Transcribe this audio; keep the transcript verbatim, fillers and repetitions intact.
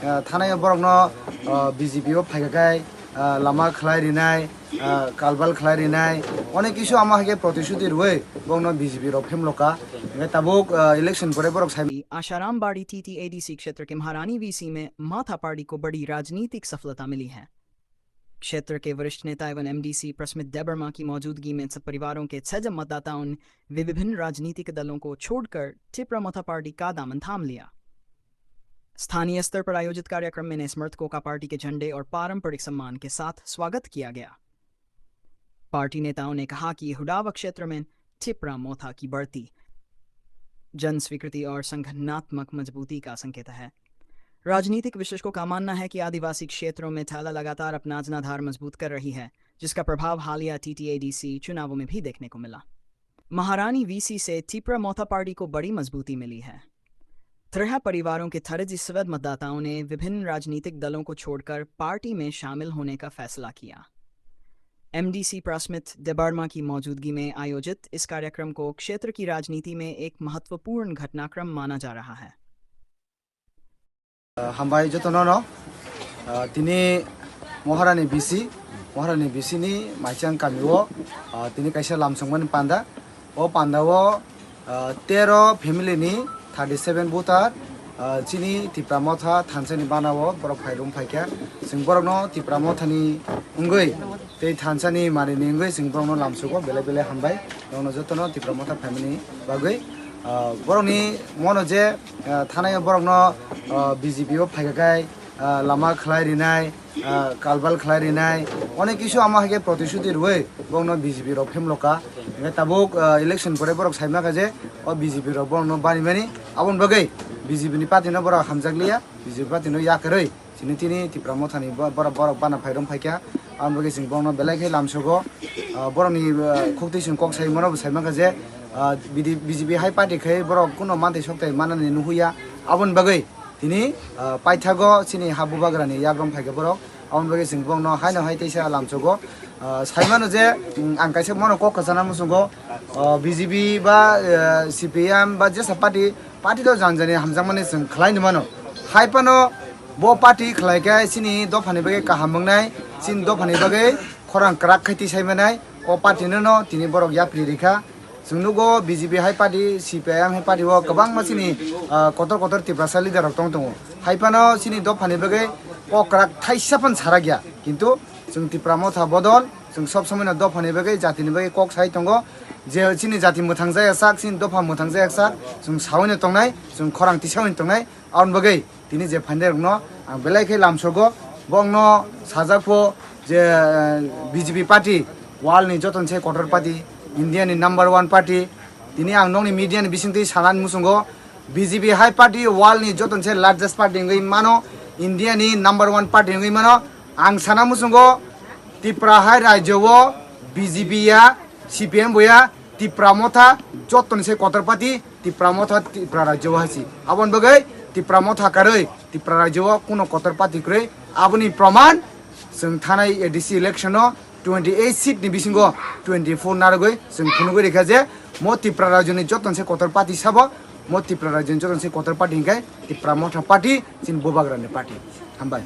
Ah, thanai borokno, ah, B J P o phaikha khai, ah, lama khlai rinai, ah, kalbal khlai rinai, onek kisu ama hai khe protishuti rwui borokno B J P rok phemloka. Hingkhe tabuk, ah, election pore borok sai Asaram बाड़ी T T A D C क्षेत्र के महारानी वीसी में माथा पार्टी को बड़ी राजनीतिक सफलता मिली है। क्षेत्र के वरिष्ठ नेता एवं एमडीसी प्रस्मित देबर्मा की मौजूदगी में सब परिवारों के छह जन मतदाताओं ने विभिन्न राजनीतिक दलों को छोड़कर टिप्रा मोथा पार्टी का दामन थाम लिया। स्थानीय स्तर पर आयोजित कार्यक्रम में नए समर्थकों का पार्टी के झंडे और पारंपरिक सम्मान के साथ स्वागत किया गया। पार्टी नेताओं ने कहा कि हुडावा क्षेत्र में टिप्रा मोथा की बढ़ती जन स्वीकृति और संगठनात्मक मजबूती का संकेत है। राजनीतिक विश्लेषकों का मानना है कि आदिवासी क्षेत्रों में ठाला लगातार अपना जनाधार मजबूत कर रही है, जिसका प्रभाव हालिया टीटीएडीसी चुनावों में भी देखने को मिला। महारानी वीसी से टिप्रा मोथा पार्टी को बड़ी मजबूती मिली है। तेरह परिवारों के थर्टी सेवन मतदाताओं ने विभिन्न राजनीतिक दलों को छोड़कर पार्टी में शामिल होने का फैसला किया। एमडीसी प्रस्मित देबार्मा की मौजूदगी में आयोजित इस कार्यक्रम को क्षेत्र की राजनीति में एक महत्वपूर्ण घटनाक्रम माना जा रहा है। Hambai jotono no, ah, tini Moharani bisi, Moharani bisi ni Maichang kami o, ah, tini kaisa lamsongmani panda. O panda o, ah, tero family ni thirty seven voter, ah, chini Tipra Motha thansa ni bana o borok phai rum phaikha. Chwng borok no Tipra Motha ni wngwi tei thansa ni mari ni wngwi chwng borok no lamsogo belai belai hambai. Borok no jotono Tipra Motha phaimani bagwi, ah, borok ni mono je, ah, thanai o borok no, ah, B J P o phaikha khai, ah, lama khlai rinai, ah, kalbal khlai rinai, onek kisu ama hai khe protishuti rwui borokno B J P rok phemloka. Hingkhe tabuk, ah, election pore borok sai mankha je o B J P rok borokno bani mani, aboni bagwi B J P ni party no borok hamjakliya, B J P party no yakarwi chini tini Tipra Mothani bo-, borok, borok bana phai rom phaikha. Aboni bagwi chwng borokno belai khe lamsogo, ah, borokni, ah, khuktwi chwng kok sai mano bo sai mankha je, ah, B D, B J P hai party khai borok kuno manthai sokthai manani nuhuya, aboni bagwi tini, ah, paithago chini ha bubagrani yagram phaikha borok. Aboni bagwi chwng borokno haino hai teisa lamsogo. Ah, sai mano je, mm, ang kaisa mono kok kwchana muchungo, ah, B J P ba, ah, C P M ba jesa party, party to janjani hamjakmani chwng khlai ni mano. Hai phano bo party khlai khe chini dophani bagwi kaham wngnai, chini dophani bagwi khorang kwrak khai tisai manai, o party no no tini borok yapri rikha. Chwng nugo B J P hai party, C P I M hai party o kwbangma chini, ah, kotor kotor Tiprasa leader rok tong tongo. Hai phano chini dophani bagwi kok kwrak thaisa phan sarakya. Kintu chwng Tipra Motha bodol, chwng sob somoi no dophani bagwi, jatini bagwi kok sai tongo. Je chini jati mwthang jaya sak, chini dopha mwthang jaya sak, chwng saui no tongnai, chwng khorang tisaui no tongnai. Aboni bagwi tini je phainairokno ang belai khe lamsogo, borokno sajak pho je, eh, B J P party world ni joto se kotor party, India ni number one party. Tini ang nokni media ni bisingtwi sanani muchungo, B J P hai party world ni joto se largest party wngwi mano, India ni number one party wngwi mano. Ang sana muchungo, Tripura hai rajyo o B J P ya, C P M bo ya, Tipra Motha joto ni se kotor party. Tipra Motha Tipra rajyo o hai si. Aboni bagwi Tipra Motha karwi Tipra rajyo o kuno kotor party kwrwi. Aboni proman chwng thanai A D C election o twenty eight seat ni bisingo twenty four narwgwi chwng phunugwi rikha je mo Tipra rajyo ni joto se kotor party sabo, mo Tipra rajyo ni joto se kotor party hinkhe Tipra Motha party chini bubagra ni party. Hambai.